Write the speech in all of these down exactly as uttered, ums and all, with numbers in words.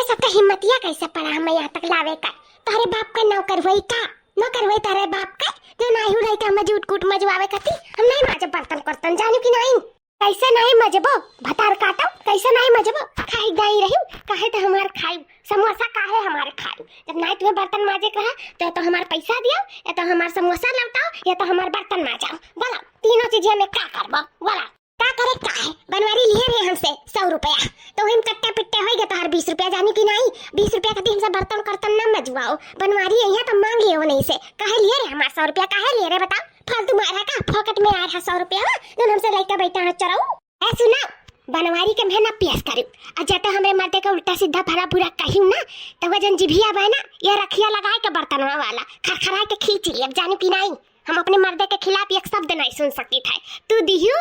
तोहका हिम्मतिया कैसे पड़ा हमें यहाँ तक लावे का? तोहरे बाप का नौकर होई का? नौकर होई तोहरे बाप का? जो नाहीं हो रही का हमें जूट कूट मजवावे कती? हम नाहीं माजब बर्तन कर्तन, जानू कि नाहीं? कैसे नाहीं मजबो? भतार काटो, कैसे नाहीं मजबो? खाई दाई रही, काहे तो हमार खाई समोसा, काहे हमार खाई? जब नाहीं तुम्हें बर्तन माजे के रहा, तो या तो हमार पैसा दियो, या तो हमार समोसा लौटाओ, या तो हमार बर्तन माजाओ। बोला, तीनों चीजें में का करबो? बोला, का करे का है? बनवारी लिए रहे हमसे सौ रुपया, तो वही में कट्टे पिट्टे होई गए तोहार बीस रुपया, जानी कि नाहीं? बीस रुपया खातिर हमसे बर्तन कर्तन ना मजवाओ। बनवारी यहाँ तो मांग लियो नहीं से, काहे लिए रे हमार सौ रुपया, काहे लिए रे बताओ? फालतू मारा का, फोकट में आ रहा सौ रुपया, जौन हमसे लइका बैठा है चोरऊ। ए सुना, बनवारी के मैं ना पियास करू, आ जब हमरे मर्दे के उल्टा सीधा भला बुरा कहियो ना, तो वह जौन जिभिया बा ना, या रखिया लगाए के बर्तनवा वाला खरखराए के खींच लियब, जानू कि नाहीं? हम अपने मर्दे के खिलाफ एक शब्द नाहीं सुन सकित है। तू दिहू,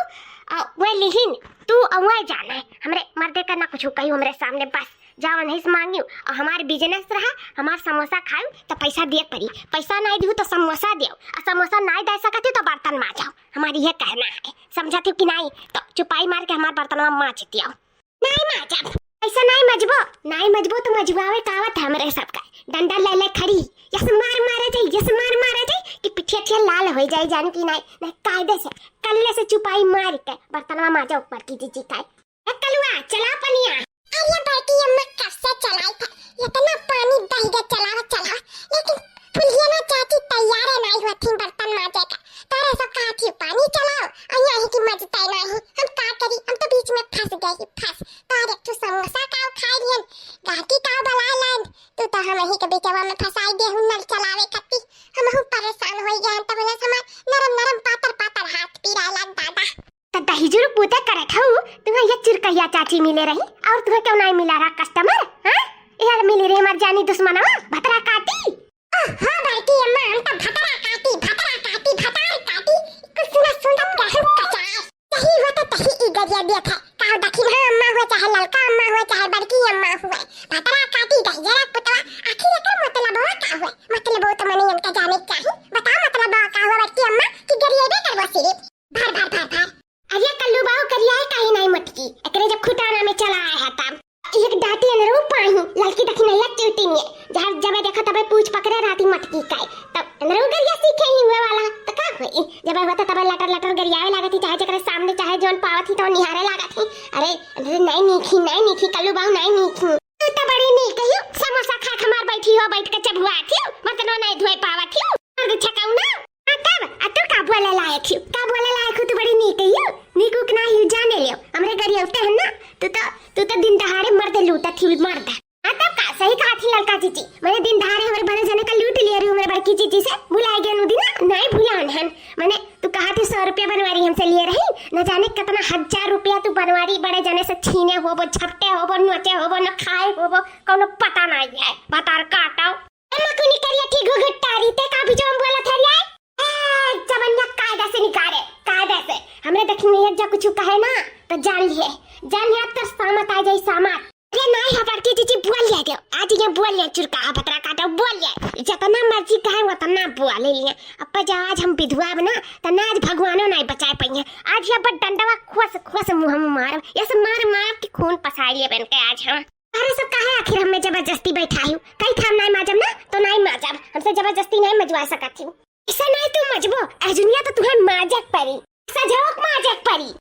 आ, वह लिहिन, तू, आ, वह जाना है। हमरे मर्दे का ना कुछ कहियो हमरे सामने, बस जावन हिस मांगियो, और हमार business रहा, हमार समोसा खाऊ तो पैसा दिए पड़ी, पैसा नाहीं दिहू तो समोसा दियो, और समोसा नाहीं दे सकती तो बर्तन माजाओ। हमारी ये कहना है, समझती हो कि नाहीं? तो चुपाई मार के हमार बर्तनवा माज दियो। नाहीं माजब, ऐसा नाहीं मजबो, नाहीं मजबो तो मजवावे का आवत है हमरे सबका। डंडा ले ले खड़ी, यस मार मारा जाई, यस मार मारा जाई कि पिठिया ठिया लाल हो जाए, जान की नाहीं, नाहीं कायदे से कल्ले से चुपाई मार के बर्तनवा माजा ऊपर की जीजी का। ए कलुआ, चला पनिया। अरे बड़की अम्मा, कब से चलाई था, इतना पानी बह गया, चलावा, चलावा, लेकिन फुलियना चाची तैयार है नाहीं होती बर्तन माजे का। तारे सब कहा थी पानी चलाओ, और यही की मजता नाहीं, हम का करी, हम तो बीच में फंस गए, फंस। तारे एक ठो समोसा काव खाए लियन, गाकी काव बलाए लाइन, तू तो हम ही के बिचवा में फंसाई दे हूँ नल चलावे खाती। हम हूँ परेशान हो गए हैं, तब बोले हमार नरम नरम पातर पातर हाथ पीराए लाग दादा। त दहिजरू पूजा करत हऊ, तुम्हें ये चिरकहिया चाची मिले रही और तुम्हें क्यों नाहीं मिला रहा customer? हाँ, ये मिली रही हमार जानी दुश्मनवा, भतरा काटी। ओहो बड़की अम्मा, हम तो भतरा काटी, भतरा काटी, भतार काटी, कुछ सुना सुनत कहूँ कचार। तही हुआ तो तही ई गरिया दिया था, का दखिन, हाँ, अम्मा हुआ चाहे ललका अम्मा हुआ चाहे बड़की अम्मा हुआ, भतरा काटी दहिजरा पुतवा, आखिर एकर मतलबवा का हुआ? मतलबो तो मने इनका जाने के चाही, बताओ मतलबवा का हुआ बड़की अम्मा कि गरियेबे करबो सिर्फ। भर, भर, भर, भर। अरे कल्लू बाऊ करिया है काहे नाहीं मोटकी? एकरे जब खुटाना में चला आया है तब। एक डांटी अनरू पाही, ललकी दखिनैया चूटी में। जहाँ जबे देखो तबे पूछ पकड़े रहती मोटकी का। तब अनरू गरिया सीखे ही हुए वाला, तो का होई? जबे होता तबे लटर लटर गरियावे लागत ही, चाहे जेकरे सामने चाहे जौन पावत ही तो निहारे लागत ही। अरे, अरे नाहीं नीक ही, नाहीं नीक ही, कल्लू बाऊ नाहीं नीक ही। तू तो बड़ी नीक ही, समोसा खा के हमार बैठी हो, बैठ के चबुआत ही, बर्तनवा नाहीं धोए पावत ही। मर्द छकौना। हाँ तब, आ तू का बोले लायक ही? का बोले लायक हो? तू बड़ी नीक ही हो। नीक उक ना ही जाने लियो। हमरे गरियौते हैं ना, तू तो, तू तो दिन दहाड़े मर्द लूटत ही, मर्द। हाँ तब का, सही कहा थी ललका जीजी। मने दिन दहाड़े हमरे बड़े जने का लूट लिए रही हमरे बड़की जीजी से। भुलाए गए नु दिन, नाहीं भुलान हन। मने तू कहा थी सौ रुपया बनवारी हमसे लिए रही, न जाने कितना हजार रुपया तू बनवारी बड़े जने से छीने होबो, झपटे होबो, नोचे होबो, न खाए होबो, कौनो पता नाहीं है। भतार काटो। अम्मा कुनी करिया थी घुघुटारी, ते का बीच में बोला था रे? ए, जबनिया कायदा से निकाले, कायदा से। हमरे देखी में एक जा कुछ कहे ना, तो जान लिए, जान लिए अब तेरे सामत आ जाई सामत। अरे नाहीं है बड़की जीजी, बोल लिया दे, आज ये बोल लिया चुरका, भतरा काटा, बोल लिया। जितना मर्जी कहे उतना बोल लिया। अब जा आज हम विधवा बना, तो ना आज भगवानो नाहीं बचाए पाइए। आज ये अब डंडवा खोस खोस मुँह में मारब, ऐसे मार मार के खून पसार लिए बन के आज हम। अरे सब काहे आखिर हमें जबरदस्ती बैठाई हो? कई थाम नाहीं माजब ना, तो नाहीं माजब। हमसे जबरदस्ती नाहीं मजवा सकत ही। ऐसा नाहीं तू मजबो, अर्जुनिया तो तुम्हें माजक परी। सजोक माजक परी।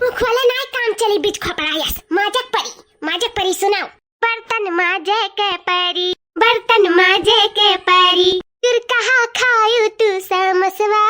मुँह खोले नाहीं काम चली, बीच खोपड़ा यस। माजक परी, माजक परी सुनाओ। बर्तन माजे के परी, बर्तन माजे के परी। फिर कहा खायू तू समसवा।